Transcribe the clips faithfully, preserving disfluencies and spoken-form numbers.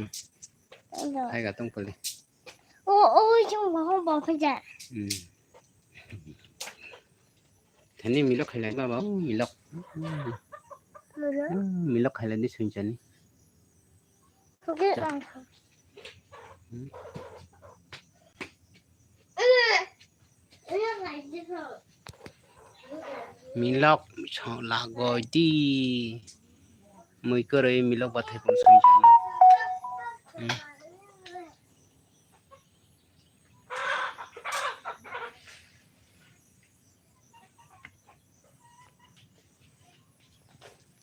Hmm. Hello. Hai ga tong pali. O, o, yung mo, mo, mo, mo. Hmm. Thani milok khailai baba, o milok. Milok? Hmm, milok khailai di sunchani. Oke, ta- langsung. Hmm. Milok lagoi di. Mui kwrwi milok bathai pon song jani. Hmm.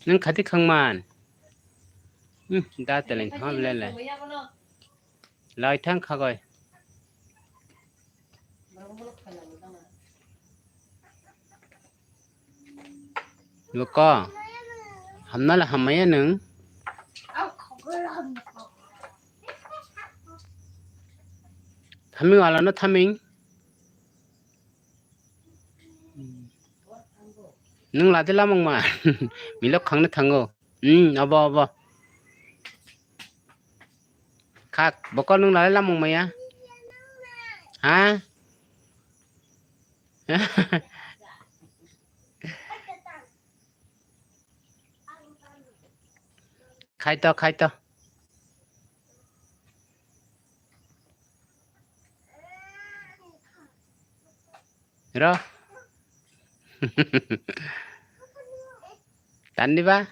Nung khati khangman. Hmm, da teleng thang lele. Lai thang khagoi. Boko, hamna le hammaya nung? Thaming alano thaming. Nung lade lamang ma. Milok khangna thango. Hmm, abo, abo. Khak, bokol nung lalai lamang maya? Ha? Khaito, khaito. Ro. Tandi ba?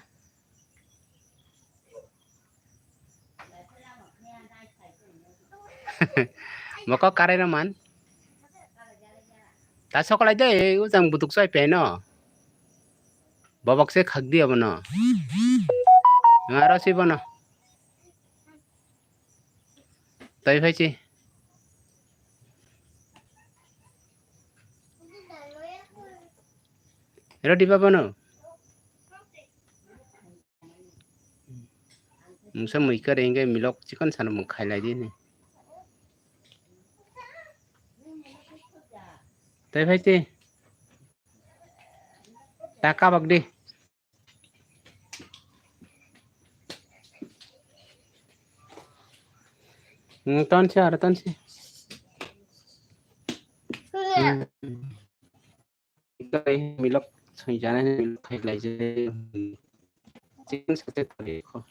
Moko karai no man. Ta sokolai de, ujang butuk soi pe no. Bobok se khak di abono. Ngaro si bono. Tai phai chi. Ero di baba no. Mungsa mui kare hingke milok chikon sano mung khailai di ni. Tai phai chi. Ta kabak di. Hmm, tonsi, aro tonsi. Hmm. Milok soi jana milok khailai je. Chicken sate khailai kho.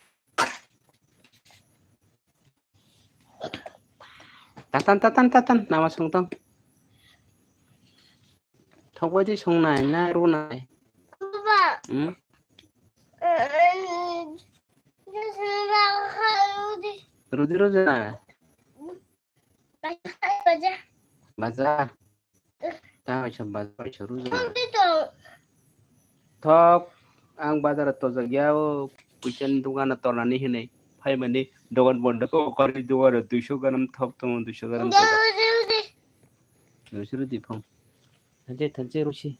Tatan, tatan, tatan, nama songtong. Thokbai di songnai na runai? Baba. Hmm? Eh, eh, rudi. Rudi rudi na. Baja. Baja. Baja. Ta waisa baja waisa rudi. Rudi to. Thok, ang bazar o tojak ya o, kuchen dogan o tornani hinui phaimani dogan bondo kok kari dogan o duiso gram thok tongo, duiso gram tojak. Rudi, rudi. Rudi, rudi phang. Thanse, thanse, rusi.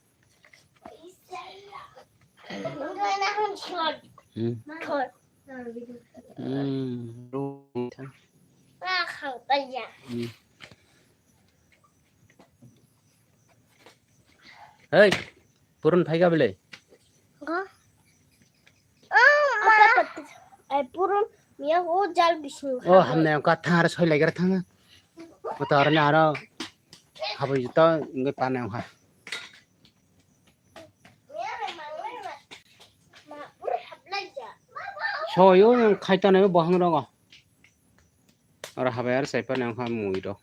Hmm. Hmm, ro-, thang. Hmm. Hei, purun phai ga bele? Go. Ya, o jal bising. O hamnai wngkha, thang aro soi laigra thang. O to aroni aro habwi to wngwi panai wngkha. Soi o khai tonai o bohang rogo. Oro habai aro chai panai wngkha mui rok.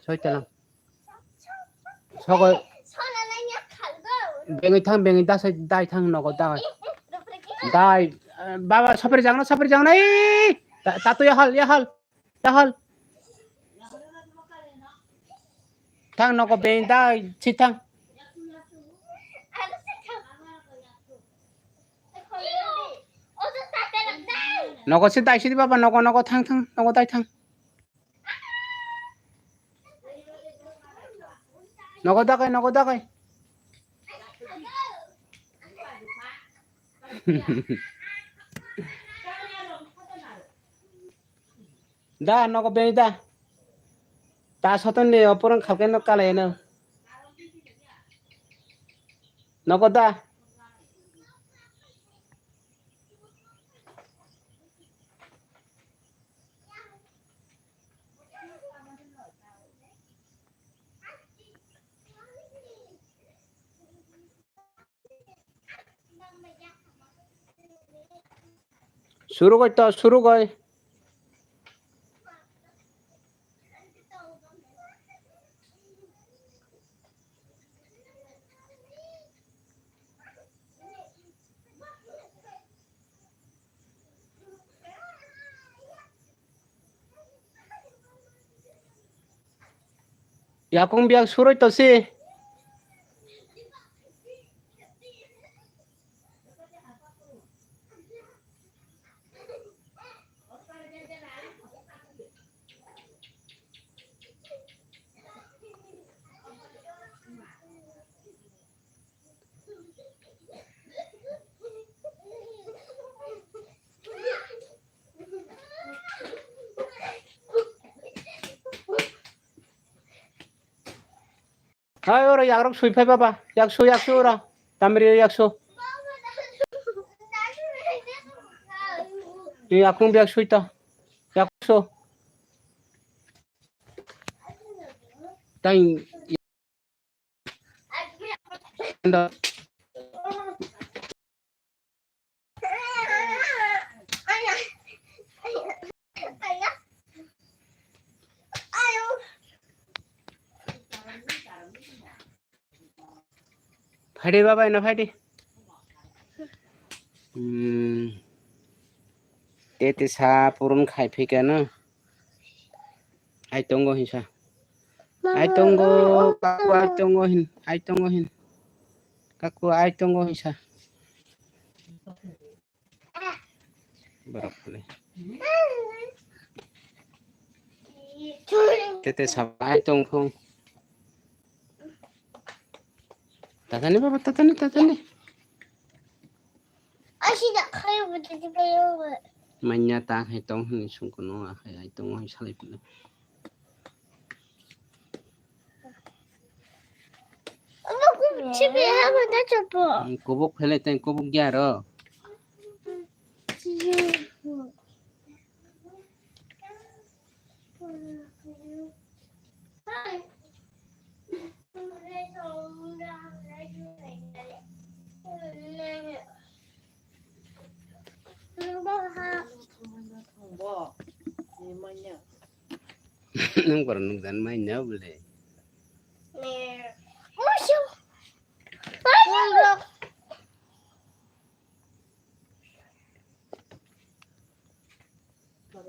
Soi talang. Sogoi. Bengwi thang, bengwi da sai, dai thang nogo dai. Dai, eh, baba, sapri jangno, sapri jangno, ee! Ta-, tatu yahal, yahal, yahal. Thang nogo bengwi dai, si thang. Nogo si dai sidi baba, nogo, nogo thang, thang, nogo dai thang. Nogo dakai, nogo dakai. Da, nogo bengwi da. Ta soton ni opor wng khalke no kalai no. Nogo da. Surugoi to, surugoi. Yakung biak suroi tosi. Hai, oro yakrok sui phai baba. Yaksu, yaksu oro. Tamri yaksu. Ni yakung biak sui ta. Yaksu. Tang. Phaidi baba, eno phaidi. Hmm. Tete sa purun khai phikano. Ai tongo hinsa. Ai tongo, kaku ai tongo hin, ai tongo hin. Kaku ai tongo hinsa. Borok le. Tete sabai tong phung. Tatani baba, tatani, tatani. Asida khayo bete khayo. Manya ta khai tong hini sungkono akhai ai tong hai salai pila. Ama kubuk chibi ama da chopo. Kubuk phele teng kubuk gyaro. Nung borok nukjan manya bole.